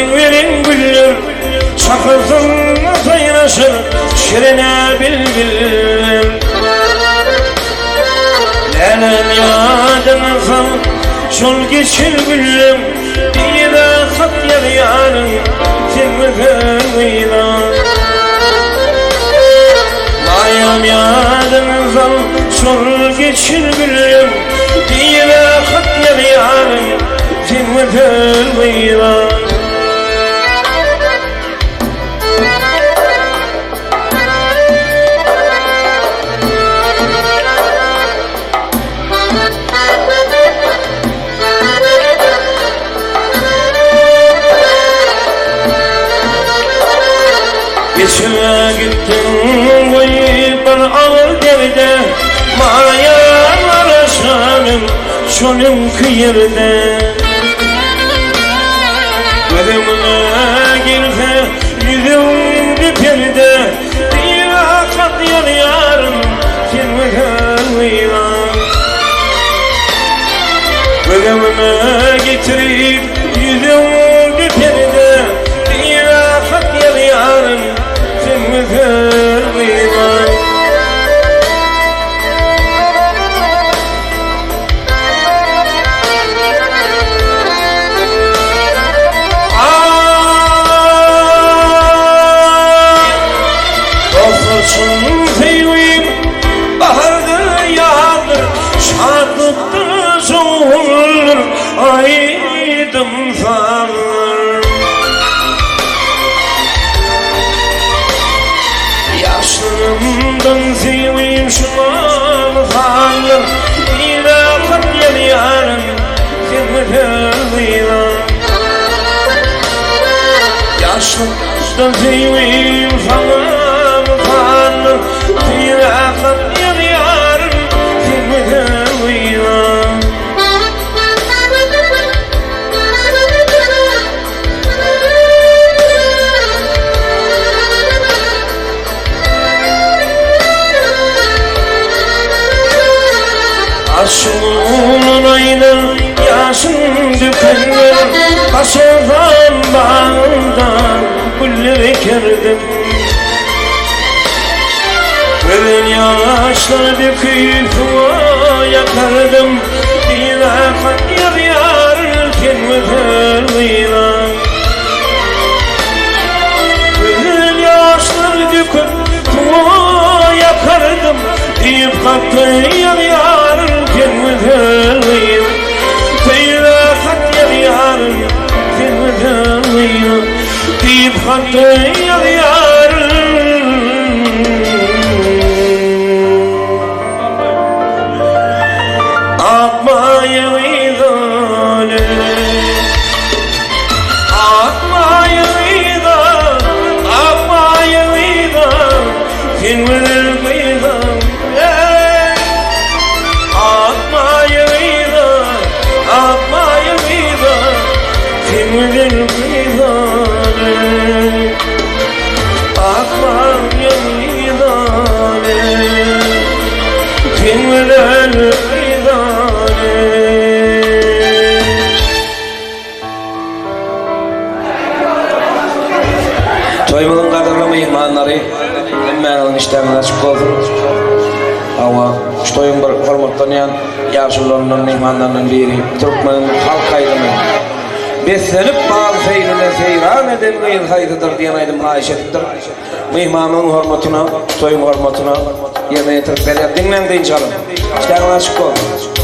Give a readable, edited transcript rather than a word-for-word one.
Reňbe-reň güller şahasynda saýraşar şirene bilbiller. Läläm ýadyňa sal şol geçen günleň Diýip-ä hat ýazýaryn sen gözel gyza. Maýam ýadyňa sal şol geçen günleň Diýip-ä hat ýazýaryn sen gözel gyza. Geçime gitdiň goýup bir agyr derde, Maýa garaşanym şol öňki ýerde. Göz öňüme gelse ýüzüňde perde, Birahat ýanýaryn sen gözel gyza. Göz öňüme getirip ýüzüňde perde, Birahat ýanýaryn sen gözel gyza. Dostlar çyn söýgim bahardyr ýazdyr şatlykdyr şowhundyr aýdym sazdyr. Ýaşlygymdan söýgim şuňa mysaldyr Nirä hat ýazýaryn sen gözel gyza. Ýaşlykdan söýgim saňa mysaldyr Nirä hat ýazýaryn sen gözel gyza. Arşyň aýdan ýaşyn dökenler Başardan bagyndan güller ekerdim. Gözel ýaşlar döküp suwa ýakardym Birahat ýazýar sen gözel gyza. Gözel ýaşlar döküp suwa ýakardym Diýip hatda ýazýar sen gözel gyza. Birahat ýazýar sen gözel gyza Diýip hatda ýazýar. Akmaýa gyzany Akmaýa gyza Akmaýa gyza Sen gözel gyzam eý Akmaýa gyza Akmaýa gyza Sen gözel gyzam eý Akmaýa gyzam eý Sen gözel gyzam eý. Toýumyzyň gadyrly myhmanlary, hemmäňiziň işdäňiz açyk bolsun. Hawa, şu toýuň bir hormatlanýan ýaşulularyndan, myhmanlaryndan biri türkmeniň halk aýdymy Beslenip bal seýline seýran eden gyz haýsydyr diýen aýdym haýyş edipdir. Myhmanyň hormatyna, toýuň hormatyna ýerine ýetirip berýär. Diňläň dynç alyň. Işdäňiz açyk bolsun.